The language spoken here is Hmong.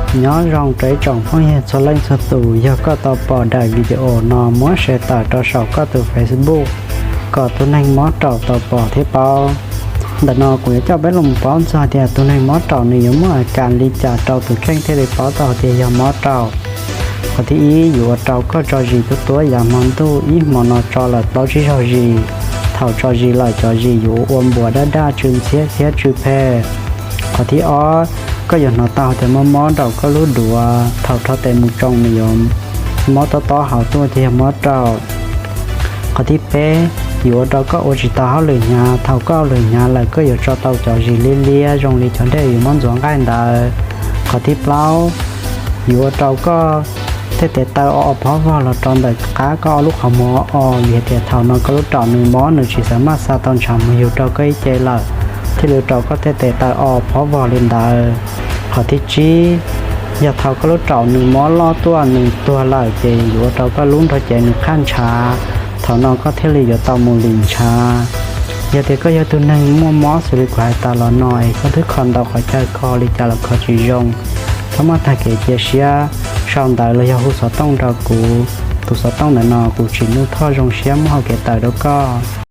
Nyob zoo rau ib tsoom phooj ywg txhua leej txhua tus, yog koj tau pom daim video no muab share tawm rau saum koj tus Facebook kom tus neeg mob raum tau pom thiab paub. Ntawm no kuv yuav coj peb los paub txog tias tus neeg mob raum nws yuav muaj a kas li cas rau tus kheej thiaj li paub tau tias yog mob raum. Qhov thib ib, yuav ua rau koj tso zis tuab tuab yav hmo ntuj, ib hmo no tso lawm plaub tsib zaug zis. Thaum tso zis lawm cov zis yuav ua npuas daj daj tsw ntxhiab thiab tsw phem. Qhov thib ob, koj yuav hnov tau tias mob mob rau koj lub duav, thaum rho tes mus tsoo nws yuav mob tob tob hauv tuaj ces yog mob raum. Qhov thib peb, yuav ua rau koj ua tsis tau hauj lwm hnyav, thaum koj hauj lwm hnyav lawm koj yuav tso tau cov zis liab liab zoo li cov dej yuav muab ntxuav nqaij ntawd. Qhov thib plaub, yuav ua rau koj tej tes taw o o phob vog los rau ntawm qab koj ob lub qhov muag o, vim hais tias thaum no koj lub raum nws mob nws tsis xav maj xa tau ntshav mus yug rau koj ib ce lawm, thiaj li ua rau koj tej tes taw o o phob vog li ntawd. Qhov thib tsib, yog thaum koj lub raum nws mob loj tuaj nws tuag lawm ces yuav ua rau koj lub nrog cev nws qhaj ntshav, thaum no koj thiaj li yuav tau mus lim ntshav. Yog tias koj yog tus neeg muaj mob xws li kuv hais tas los no es koj twb kho ntau qhov chaw, kho li cas los kho tsis zoo, txhob muaj tag kev cia siab, sau ntawv los yog hu xov tooj rau kuv. Tus xov tooj ntawm no kuv Tsim Nuj Thoj zoo siab muab hau kev tawm rau koj.